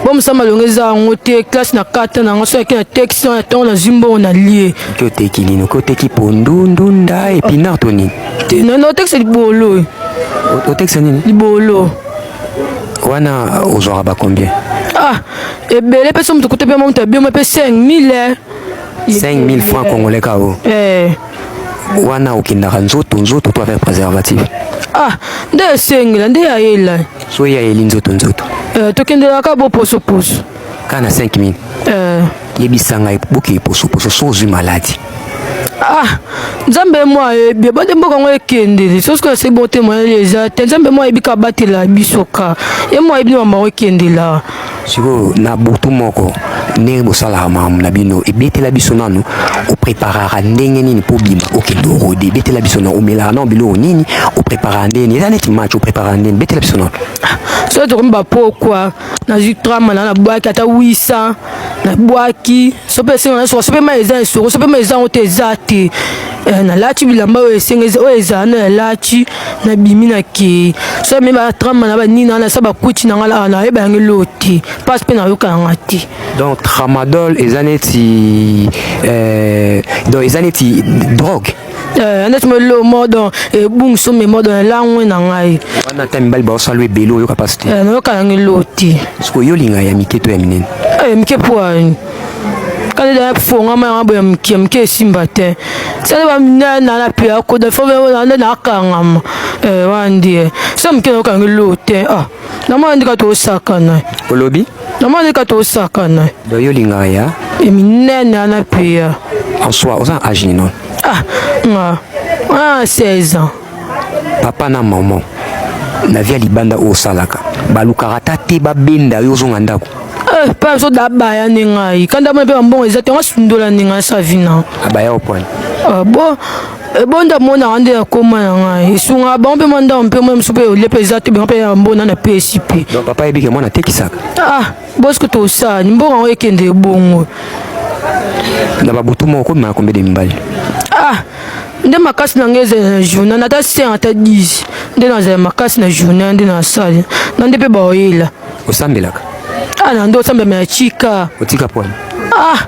Bo mosala malonga eza yango te, classe na kata na yango, soki ake na texte na ntongo nazwi mbongo na lie. Oke oteki nini? Oke oteki pondu, ndunda, epinard to nini? Te, na otekisa libolo. Otekisa nini? Libolo. Wana ozwaka ba combien? Ah, ebele mpe so moto kuta mpe moto abiomo mpe 5000. 5000 francs congolais ka o. Eh. Wana okendaka nzoto nzoto to avec préservatif? Ah, nde esengela nde ayela. So ye ayeli nzoto nzoto. Eh, tokendelaka bo poso poso. Kaka na 5000. Eh. Yebisa ngai bokei poso poso so ozwi maladi. Ah, Nzambe mo ayebi bande mboka yango ekendele soki sikoyo naseki bongo te moyeli eza te. Nzambe mo ayebi ka abatela biso ka ye mo ayebi nde mambo ekendela. Sikoyo na butu moko ndenge bosalaka makambo na bino, ebetela biso nanu opreparaka ndenge nini mpo bima okende orode. Ebetela biso nanu omelaka nano biloko nini, opreparaka ndenge nini, eza neti match, opreparaka ndenge nini, betela biso nanu. Soki tokomi bapokwa, nazwi trama na nabwaki ata 800, nabwaki so mpe esenga na soka, so mpe mai eza esoko, so mpe mai eza yango te, eza te. Nalati bilamba oyo esenga oyo ezala na nalati, nabimi, nakei so me batrama na banini na nasa bakwiti na ngai, nayeba yango eloo te, mpasi mpe nayoka yanga te. Donc tramadol eza neti donc eza neti drogue. Neti mo mo donc ebungiso me mo donc elangwe na ngai. Wana ata mibali baosala ebele, oyoka mpasi te? Nayoka yango eloo te. Sikoyo yo olinga ya mike to ya minene? Mike po kandi da fongama yango boye, mike mike esimba te, sali baminene na pe akoda fo nde nakangama wana nde so mike nayoka yango eloo te. Ah, namona ndika tosakana. Olobi? Namona ndika tosakana. Donc yo olingaka ya minene wana peya. En soi oza na age nini? Ah, nga ah 16 ans. Papa na mama na vie ya libanda oyo osalaka, balukaka ata te babenda yo ozonga ndako? Mpe biso da baya nde ngai kanda mona mpe bambongo eza te, ngo sundola nde ngai sa vi na. Abaya opwani? Bo ebonda monaka nde akoma na ngai, esungaka bango mpe mwa ndako mpe mwa mosusu mpe olie mpe eza te, bango mpe ya mbona na pesi mpe. Donc papa ayebi ke mwana atekisaka? Ah, bosiko tosani mbongo yango ekende ebongo. Na babutu moko komemaka combien de mibali? Ah, nde makasi na ngai ezala na journée ata 5 ata 10, nde nazala makasi na journée, nde nasali na nde mpe baoyela. Osambelaka? Ah, na nde osambela ya chika. Otika pwani? Ah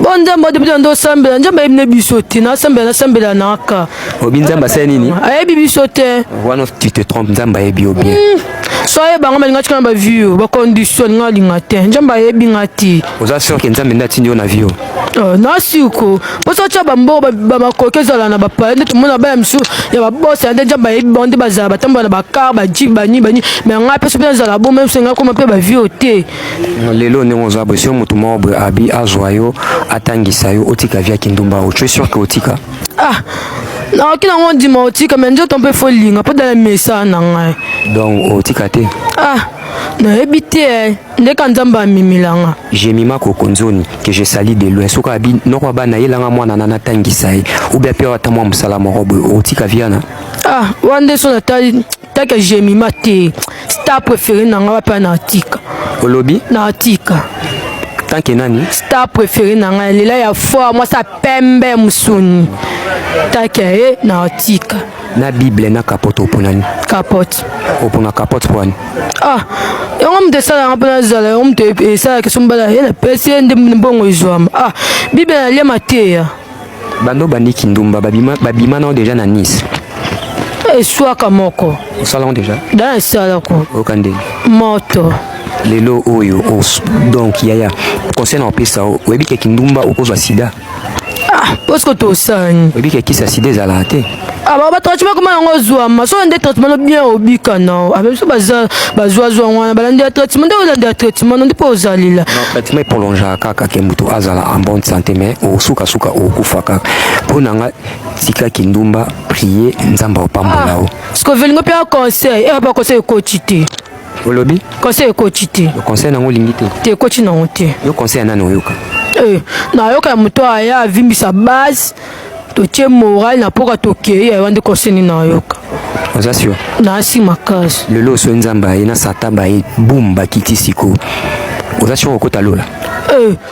bo, Nzambe adebi nde osambela, Nzambe ayebi ne biso te, nasambela nasambela naka. Obi Nzambe asali nini? Ayebi biso te. Wana tu te trompes, Nzambe ayebi yo bien. So ayebanga balinga tika na bavie oyo bacondition alinga alinga te, Nzambe ayebi nga te. Oza sûr ke Nzambe nde atindi yo na vie oyo? Nasiko mposo otya bambongo bamakoki ezala na bapaya, nde tomona baya mosusu ya babosa nde Nzambe ayebi bango, nde bazala batambola na bacar, bajeep, bani bani, mais ngai mpe so mpe nazala bo meme so ngai koma mpe bavie oyo te. Lelo ndenge oza boye, soki motu moko boye abi azwa yo, atangisa yo, otika vie ya kindumba oyo, tu es sûr ke otika? Ah, nakoki nango ndima otika, mais nzoto mpe fo linga mpo dala mesa na ngai. Donc otika te? Ah, nayebi te, ndeka Nzambe amemelanga. Jemima Kokonzoni, que je salue de loin, soki abi noko abana yelanga mwana na natangisa ye, ou bien mpe ata mwa mosala moko boye, otika vie wana? Ah, wana nde so natali take Jemima te, star préféré na ngai wapi, na atika. Olobi? Na atika. Tant que nani? Star préféré na ngai lela ya fort, mwasi pembe mosuni, take ye na atika. Na Bible na capote, opona nini? Capote. Opona capote mpo wani? Ah, yango moto esalaka mpo nazala, yango moto esalaka so mbala ye napesi ye nde mbongo ezwama. Ah, Bible nalia mateya. Bando bandi kindumba, babima, babima nao déjà na Nice? Eswaka moko. Osala ngo déjà? Da esalako. Oyoka ndenge? Moto. Lelo oyo donc yaya, conseil na opesa, oyebi ke kindumba okozwa sida? Ah, parce tosani. Oyebi ke kisi ya sida ezalaka te? Ah, batraitement koma yango ozwama so nde traitement no bien obika nao abe biso baza bazwazwa wana balandi ya traitement, nde olandi ya traitement no nde mpo ozalela. Traitement eprolongeaka kaka ke moto azala en bonne santé, mais osukasuka okufa kaka. Mpo na nga, tika kindumba, prie Nzambe opambola yo. Siko velingo mpe ya conseil eya conseil ekoti te. Olobi? Conseil ekoti te. Conseil nango olingi te? Te, ekoti nango te. Yo conseil ya nani oyoka? Nayoka ya moto aya avimbisa base, totie moral na mpoka, tokei yawa nde conseil nini nayoka. Oza sûr? Naasi makasi. Lelo so Nzambe aye na Satan baye bum bakiti siko, oza sûr okota lola?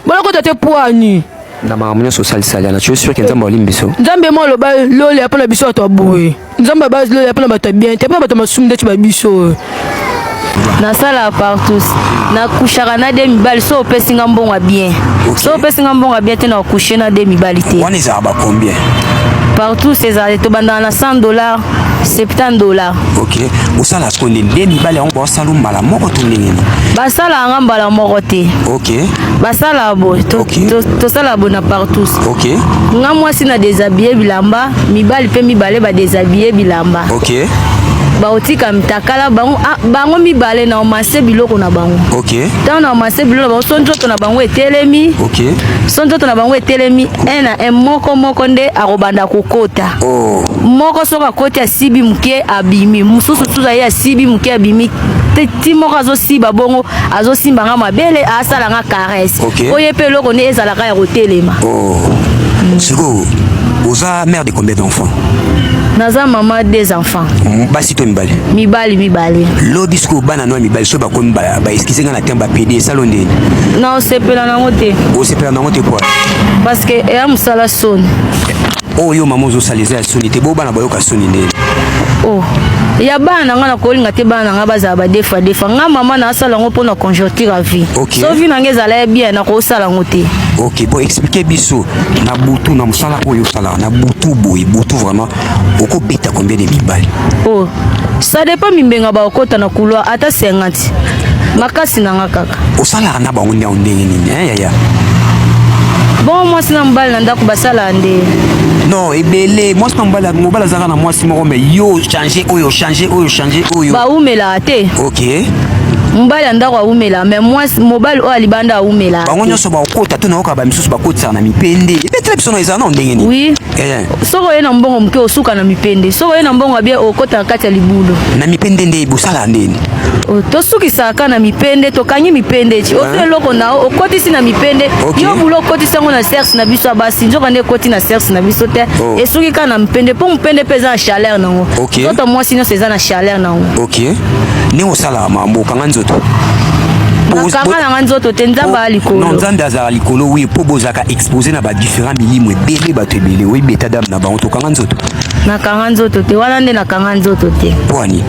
Bolakota te poani. Na makambo nyonso osalisali ana, tu es sûr ke Nzambe aolimbi biso? Nzambe mo aloba lola mpona biso bato ya boye, Nzambe aba lola mpona bato ya bien te, mpona bato ya masumu ndeti babiso oyo. Nasala partout, nakushaka na de mibali. So opesi nga mbongo ya bien, so opesi nga mbongo ya bien te, nakushe na de mibali te. Wana ezalaka ba combien? Partout ezala, tobandaka na 100 $, 70 $. Ok, osala sikoyo nde nde mibali yango baosala mbala moko to ndenge nini? Basalaka nga mbala moko te. Basalaka boye, tosalaka boye na partout. Nga mwasi na déshabille bilamba, mibali mpe mibale badéshabille bilamba. Baotika mitakala bango, ah, bango mibale na omase biloko na bango. Ntango na omase biloko na bango, so nzoto na bango etelemi, so nzoto na bango etelemi, un na un, moko moko nde akobanda kokota. Moko soki akoti, asibi moke, abimi. Mosusu susu aye, asibi moke, abimi. Ti moko azosiba bongo, azosimba nga mabele, asala nga caresse. Oye mpe eloko nde ezalaka ya kotelema. Oh. Sikoyo oza mère de combien d'enfants? Naza mama des enfants. Basi to mibali? Mibali mibale. Lobi sikoyo bana no ya mibali soki bakomi, baexcuse nga na terme, bapédé, esalo ndeni? Na osepela nango te. Osepela nango te po? Parce que eya mosala soni. Oyo mama ozosala eza ya soni te? Bo bana bayoka soni ndeni? Oh, ya bana na nga, nakolinga te bana na nga bazala badefa defa. Nga mama naasala yango mpona conjoncture ya vie. So vie na nga ezala ya bien, nakosala yango te. Ok, bon, explique biso na butu, na mosala oyo osalaka na butu boye, butu vraiment okobeta combien de mibali? Oh, ça dépend. Mimbenga bakokota na couloir ata 50, makasi na nga kaka. Osalaka na bango nde ndenge nini, hein, yaya? Bon, mwasi na mobali na ndako basalaka nde. Non, ebele mwasi na mobali, mobali azalaka na mwasi moko, mais yo change oyo, change oyo, change oyo. Baumelaka te. Mobali ya ndako awumela, mais mwasi, mobali oyo alibanda awumela. Bango nyonso bakokota to nayoka bamisusu bakotisaka na mipende? Ebetela biso no, ezala na ndenge nini? Oui. Soki oye na mbongo moke, osuka na mipende. Soki oye na mbongo ya bien, okota na kati ya libulu. Na mipende nde bosala ndeni? Oh, tosukisaka kaka na mipende, tokangi mipende ti ozwi eloko na yo, okotisi na mipende. Yo bula, okotisi yango na sexe na biso ya basi, nzoka nde ekoti na sexe na biso te. Esuki kaka na mipende, mpo mopende mpe eza na chaleur nango. Nzoto mwasi nyonso eza na chaleur nango. Ok, ndenge osalaka mambo, okanga nzoto? Nakanga nanga nzoto te, Nzambe aya likolo. Non, Nzambe azalaka likolo, oui, mpo bozalaka exposé na badifférent milimo ebele, bato ebele oyebi état d'âme na bango. Tokanga nzoto? Nakanga nzoto te, wana nde nakanga nzoto te. Mpo ani?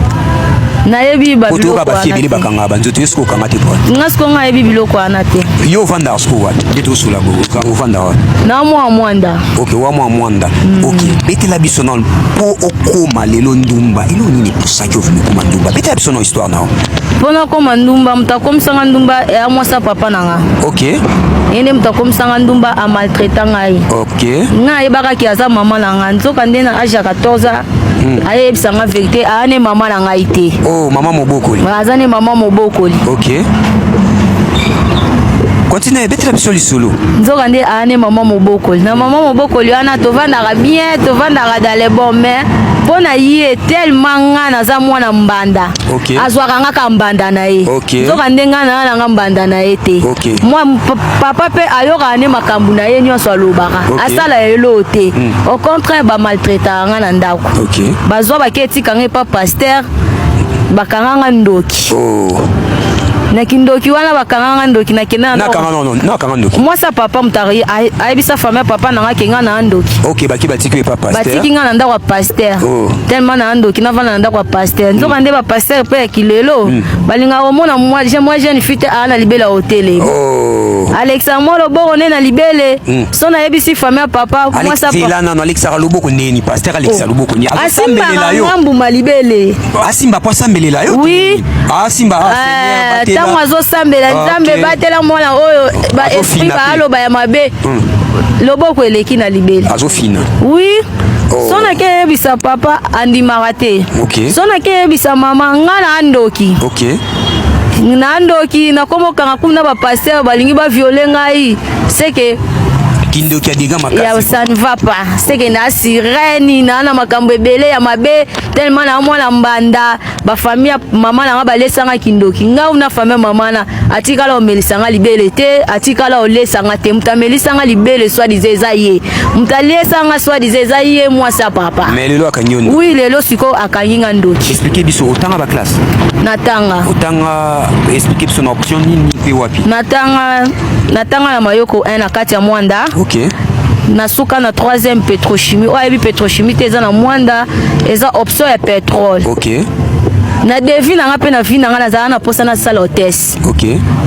Nayebi. Po toyoka bafille ebele bakangaka banzoto, yo soki okanga te, po? Nga siko, nga nayebi biloko wana te. Yo ovandaka siko wapi nde tosola boye? Ovandaka wapi? Na mwa Mwanda. Ok, wa mwa Mwanda. Ok, betela biso nano, mpo okóma lelo ndumba, eloko nini epusaki ovimi okóma ndumba? Betela biso no histoire na yo. Mpo nakóma ndumba, moto akomisanga ndumba eya mwasi ya papa na nga. Ye nde moto akomisanga ndumba, amaltraita ngai. Nga ayebakaki aza mama na nga, nzoka nde na age ya 14 ans ayebisa nga vérité, aya ne mama na ngai te. Oh, mama mobokoli. Aza ne mama mobokoli. Ok, continue, betela biso lisolo. Nzoka nde aya ne mama mobokoli. Na mama mobokoli wana tovandaka bien, tovandaka dans le bon, mais mpo na ye, tellement nga naza mwana mbanda, azwaka nga ka mbanda na ye. Nzoka nde nga na nanga mbanda na ye te. Mwa papa mpe ayokaka nde makambo na ye nyonso alobaka. Asala eloo te. Au contraire, bamaltraitaka nga na ndako. Bazwa bake etika nga epa pasteur, bakanga nga ndoki. Na kindoki wana, bakanga nga ndoki, nakenda na Nakanga nono, nakanga ndoki? Mwasi ya papa moto ayebisa famille ya papa na nga ke nga na ndoki. Ok, baki batiki epa pasteur? Batiki nga na ndako ya pasteur. Tellement na ndoki, navanda na ndako ya pasteur. Nzoka nde bapasteur mpe ya kilelo balingaka komona mwa jeune fille te aa na libele ya hotele. Alekisa mwa loboko nde na libele. So nayebisi famille ya papa, mwasi ya Zela nano, alekisaka loboko ndeni? Pasteur alekisa loboko ndeni? Asambelela Asimbaka yo nga mbuma libele. Asimba po asambelela yo? Oui. Asimba, ah, Seigneur, batela. Ntango azosambela, Nzambe batela mwana oyo, baesprit Azofina pe. baaloba ya mabe, loboko eleki na libele. Azofina? Oui. So nake yebisa papa, andimaka te. So nake yebisa mama, nga na ndoki. Na ndoki, nakomokanga kuna, bapasteur balingi baviole ngai, seke Kindoki ya dega ya makasi. Ça ne va pas, seke na sirene na makambo ebele ya mabe, tellement na mwana mbanda. Bafamille ya mama na nga balesanga kindoki. Ngai na famille ya mama na atikala omelisanga libele te, atikala olesanga te. Moto amelisanga libele soi-disant eza ye, moto aliesanga soi-disant eza ye, mwasi ya papa. Mais lelo akangi yo ndoki? Oui, lelo sikoyo akangi nga ndoki. Explique biso, otanga baclasse? Natanga. Otanga, explique biso na option nini mpe wapi? Natanga na Mayoko 1 na kati ya Mwanda. Nasuka na 3e pétrochimie. Oyo ayebi pétrochimie te, eza na Mwanda, eza option ya pétrole. Na devis na nga mpe na vie na nga, nazala na mposa nasala hôtesse.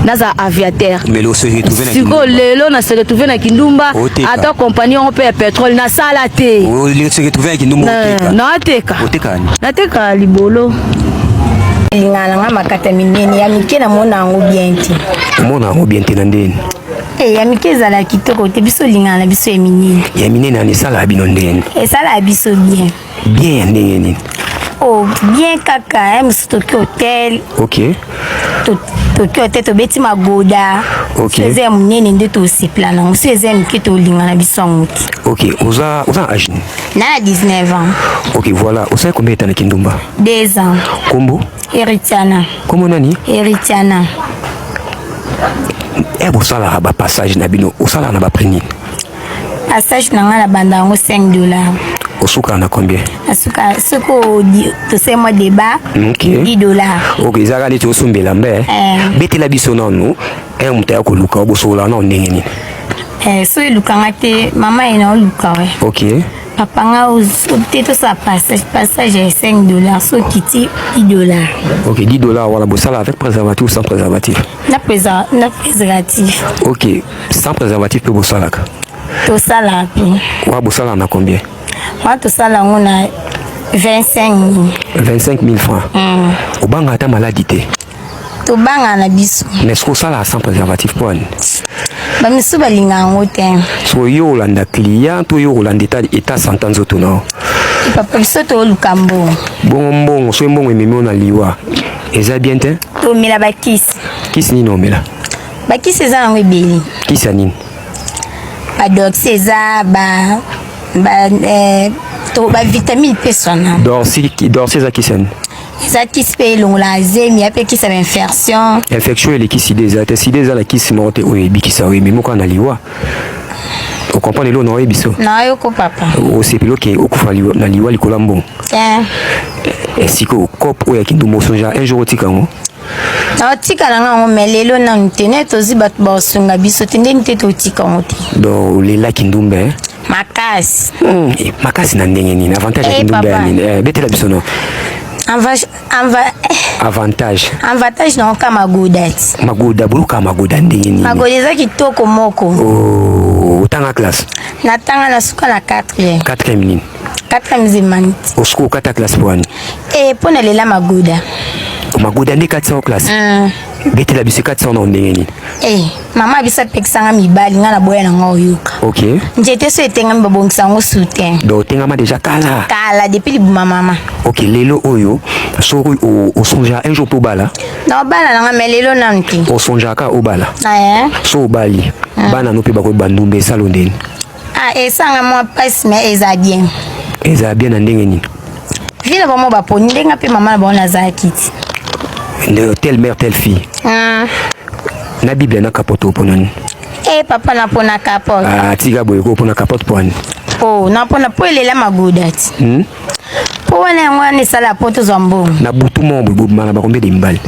Nazala aviateur. Mais lelo se retrouve na Sikoyo lelo na se retrouve na kindumba. Oteka. Ata compagnie yango mpe ya pétrole nasala te. Se retrouve na kindumba, oteka. Naateka. Oteka nini? Nateka libolo. Elingaka na nga makata minene, ya mike namona yango bien te. Omona yango bien te na ndeni? Eh, ya mike ezala kitoko te. Biso olingaka na biso ya minene. Ya minene ani esalaka bino ndeni? Esalaka biso bien. Bien ya ndenge nini? Oh, bien kaka ya mosusu, toki hotel. Toki hotel, tobeti magoda. So eza ya monene nde tosepela nango, so eza ya mike tolinga na biso yango te. Ok, oza na age nini? Na na 19 ans. Ok, voilà. Osali combien de temps na kindumba? 2 ans. Kombo? Eritiana. Kombo nani? Eritiana. E bosalaka bapassage na bino, osalaka na baprix nini? Passage na ngai na banda yango 5 $. Osukaka na combien? Asuka soki tosali mwa débat. 10 $. Ok, ezalaka neti osombela mbe. Eh. Betela biso nanu e moto aya koluka, bosolola nano ndenge nini? Eh, so elukanga te, mama ye na oluka we. Papa nga te, tosala passage, passage ya 5 $, so okiti 10 $. Ok, 10 $ wana bosala avec préservatif ou sans préservatif? Na préservatif. Ok, sans préservatif mpe bosalaka? Tosalaka mpe. Wa bosalaka na combien? Wana tosala yango na 25 000. 25 000 francs? Obanga ata maladi te? Tobangaka na biso. Mais soki osalaka sans préservatif, mpo ani? Bamisusu balinga yango te. So yo olanda client to yo olanda état santé nzoto na yo? Papa, biso toluka mbongo. Bongo mbongo, soki mbongo ememi yo na liwa, eza bien te? Tomela bakisi. Kisi nini omela? Bakisi eza yango ebele. Kisi ya nini? Badoxy eza ba to bavitamine mpe sona. Dorsi, dorsi eza kisi ya nini? Eza kisi mpe elongolaka zemi, ya mpe kisi ya bainfection. Infection eleki sida eza te. Sida eza na kisi moko te oyo ebikisa, oyo ememi kaka na liwa. Ocomprendre eloko na oyebi so? Nayoko, papa. Osepeli oke okufa na liwa likolo ya mbongo? Te. Sikoyo cope oyo ya kindumba, osonja un jour otika yango? Naotika na nga yango, mais lelo nanu te. Ne tozwi bato baosunga biso te, ndeni te totika yango te. Donc olelaki ndumba, eh? Makasi. Makasi na ndenge nini? Avantage ya Eh, kindumba ya papa. nini? Betela biso no. Eh, Avantage. Avantage nango ka magoda ti. Magoda, boluka magoda ndenge nini? Magoda eza kitoko moko. Oh, otanga classe? Natanga na suka na 4e. Quatrième nini? 4e zemani ti. Osiko okata classe po wani? E, mpo na lela magoda. Magoda nde katisa o classe? Betela biso, ekatisa na ndenge nini? Eh, mama biso apekisanga mibali, nga naboya nanga oyoka. Nzete so etengami, babongisa yango soutien. Donc otengama déjà kala? Kala, depuis libuma mama. Ok, lelo oyo soki osonja un jour mpo obala? Na obala nanga, mais lelo nanu te. Osonjaka obala? Eh. So obali, bana no mpe bakoyeba ndumba, esalo ndeni? Ah, esanga mwa mpasi, mais eza bien. Eza bien na ndenge nini? Vie na bango baponi ndenge mpe mama na bango nazalaki ti. Nde telle mère, telle fille. Na Bible na capote, opona nini? Eh, papa, napona capote. Ah, tika boye ko, opona capote po wani? Oh, napona mpo elela magoda ti. Mpo wana yango wana esala po tozwa mbongo. Na butu moko boye bobima na bacombien de mibali?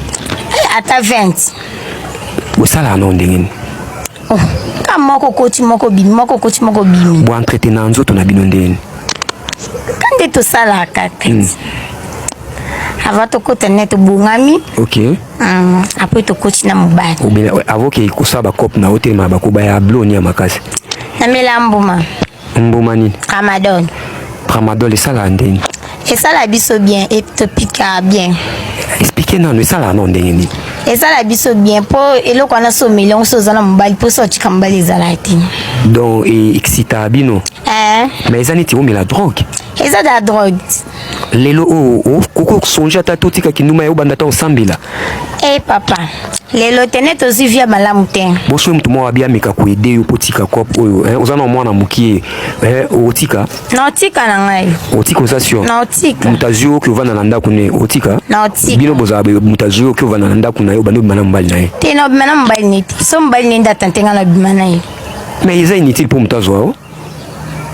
Eh, ata 20. Bosalaka nao ndenge nini? Oh, ka moko okoti, moko bimi, moko okoti, moko bimi. Boentretena na nzoto na bino ndenge nini? Ka nde tosalaka kati avant tokota ne tobongami. Après tokoti na mobali. Obela avoke kosala bacope na otelema bakoba ya bloni ya makasi? Namela mbuma. Mbuma nini? Tramadol. Tramadol esalaka ndeni? Esala biso bien e topika bien. Explique nano, esalaka nano ndenge nini? Esala biso bien mpo eloko wana so omeli yango, so oza na mobali, mpo so otika mobali ezala te. Donc excitaka bino? Eh. Mais eza neti omela drogue. Eza da drogue. Lelo oyo okoki kosonge ata totika kinduma ya obanda ata osambela? E papa, lelo te, ne tozwi via malamu te. Bosoki moto moko abi ameka koaider yo mpo tika cope oyo, oza na mwana mokie, otika? Na otika na ngai. Otika, oza sûr? Na otika. Moto azwi oki ovanda na ndako ne, otika? Na otika. Bino bozala boye, moto azwi oki ovanda na ndako na ye, obandi obima na mobali na ye? Te, na obima na mobali ne te. So mobali ne nde atante ngai, na obima na ye. Mais eza inutile mpo moto azwa yo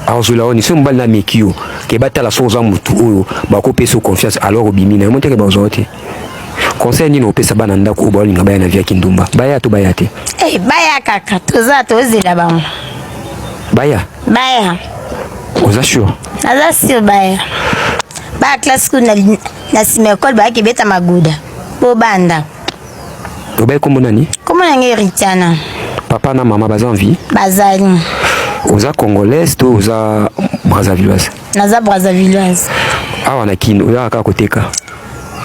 azwela yo ni soki mobali na ameki yo ke batala so oza motu oyo bakopesa yo confiance, alors obimi na yo moteke, bazwa yo te. Conseil nini opesa bana ndako oyo baolinga baya na vie ya kindumba? Baya to baya te? Eh, baya kaka, toza tozela bango. Baya? Baya. Oza sûr? Naza sûr, baya. Bana classe kuna na nsima ekole bayaki beta maguda po banda. Obayi kombo nani? Kombo na ngai Ritiana. Papa na mama baza en vie? Bazali. Oza congolaise to oza brazzavilloise? Naza brazzavilloise. Awa na Kin oyaka kaka koteka?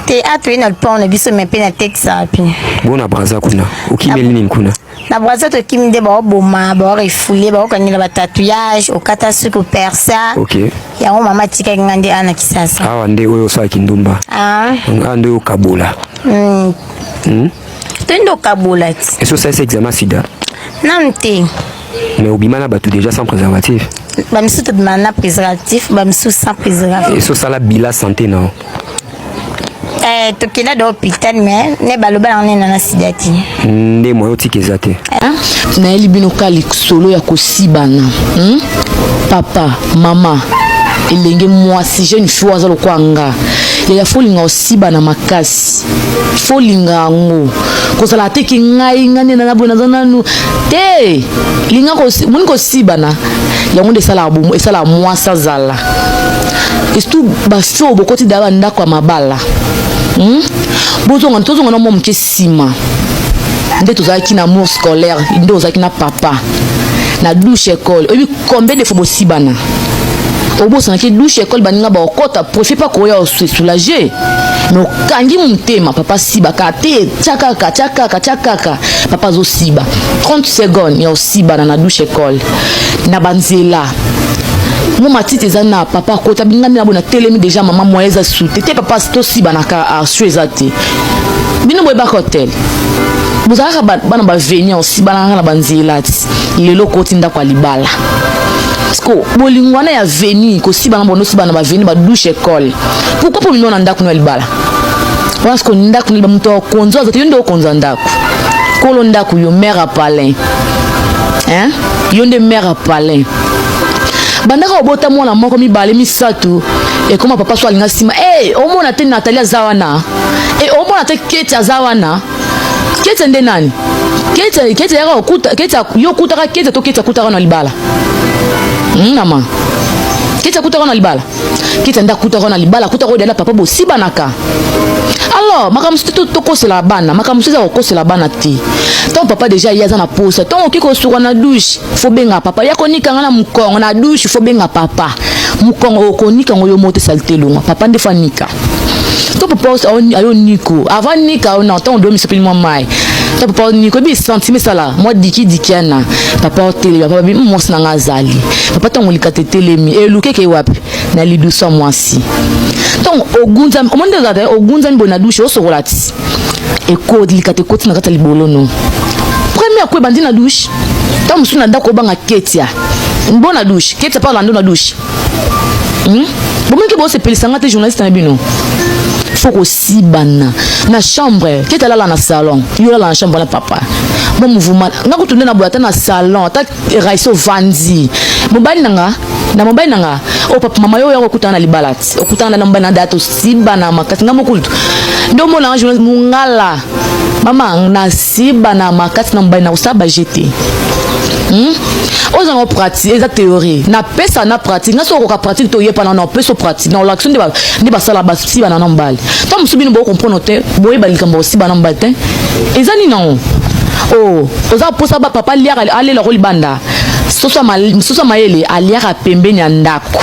Te, a toye na lupango na biso me mpe natekisaka mpe. Bo na Brazza kuna okimeli nini kuna? Na Brazza tokimi nde baoboma, baorefoule, baokangela batatouillage, okata suki, opersa. Ok. Yango mama atikaki nga nde ana Kisasa. Awa nde oyo osala kindumba. Ah. Awa nde oyo okabola. Toye nde okabola ti. Esi osalisa examen sida? Nanu te. Mais obima na bato déjà sans préservatif? Bamisusu tobima na préservatif, bamisusu sans préservatif. Esi osala bila santé na yo? Eh, tokenda da hôpital mais ne baloba nango nena na sida te. Nde moyo otika eza te. Nayeli bino ka lisolo ya kosibana, Papa, mama, elenge mwasi, jeune fille oyo aza lokola nga, yaya, folinga osibana makasi, folinga yango kozala te ke ngai ngai nde naza boye, naza nanu te. Linga moni kosibana yango nde esalaka bomo, esalaka mwasi azala surtout bafio oyo bokoti da bandako ya mabala, Bozonga, tozonga na mwa moke nsima nde tozalaki na amour scolaire, nde ozalaki na papa na douche école. Oyebi combien de fois bosibana? Obosanaki douche école, baninga baokɔta, profite mpa koya osoulage, mais okangi motema. Papa sibaka te, tia kaka, tia kaka, tia kaka. Papa azosiba 30 secondes ya osibana na douche école, na banzela mo matiti eza na papa akota binga nde na boye, natelemi déjà, mama moye eza su te te, papa tosibanaka arsu eza te. Bino boyebaka hotel, bozalaka bana baveni, osibanaka na banzela ti lelo okoti ndako ya libala. Parce que bolingo wana ya veni kosibana, bondo osibana na baveni, badouche école, pourquoi mpo bino na ndako no ya libala wana? Siko ndako no moto akonza aza te, yo nde okonza ndako, kolo ndako, yo mère ya palin, hein? Yo nde mère ya palin. Bandaka obota mwana moko, mibale, misato, ekoma papa so alinga nsima. Hey, omona te Nathalie aza wana e, omona te Keti aza wana. Keti nde nani? Keti, Keti yaka okuta Keti, yo okutaka Keti to Keti akutaka na libala? Mama, Keti akutaka na libala? Keti nde akutaka na libala, akutaka oyo dala papa bosibanaka. Alors makambo mosusu tokosela bana, makambo mosusu eza kokosela bana te. Ntango papa déjà ye aza na posa, ntango okoki kosuka na douche, fo benga papa ya konika nga na mokongo na douche, fo benga papa mokongo okonika ngo yo moto esali te, longwa, papa nde fo anika. To papa ayo niko avant nika na ntango domi sopeli mwa mai, to papa niko ebi sentiment esala mwa diki ana papa otelemi, papa babi mwasi na nga azali papa. Ntango likata etelemi, elukeke wapi? Na lidusu ya mwasi. Ntango ogunzami, omoni nde ozalaka ogunzami boye na douche, osokola ti likata ekoti na kati ya libolo no. Premier ko ebandi na douche. Ntango mosusu na ndako obanga Ketia mbo na douche, Ketia mpe alando na douche, Bomoniki bosepelisanga te, journaliste na bino. Fo kosibana na chambre, Keti alala na salon, yo olala na chambre na papa. Mo mouvement nga kutu nde na boye, ata na salon, ata raisi ovandi mobali na nga na mobali na nga oyo papa mama yo oyo okutana na libala ti okutana na mobali na data osibana makasi. Nga mokulutu nde omona nga journaliste mongala, mama nasibana makasi na mobali na kosala baje te, Oyo ezango pratique, eza théorie napesa na pratique. Nga soki okoka pratique te, oyepa na opesa pratique na olakisi nde basala basibana na mobali. Ntango mosusu bino bocomprendre te, boyeba likambo kosibana na mobali te eza nini nango. O oza mposa bapapa aliaka, alelako libanda, soso ya mayele aliaka pembeni ya ndako,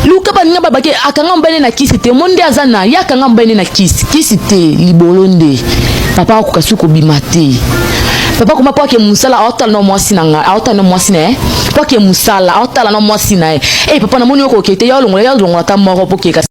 Luka baninga babake akanga mobali na kisi te, mo nde aza na ye akanga mobali na kisi, kisi te, libolo nde. Papa akoka soki kobima te, papa koma mpo ake mosala, aotala na mwasi na ngai, aotala na mwasi na ye, mpo ake mosala, aotala na mwasi na ye. E papa, namoni okoke te, ya olongola, ya olongola ata moko mpo keka.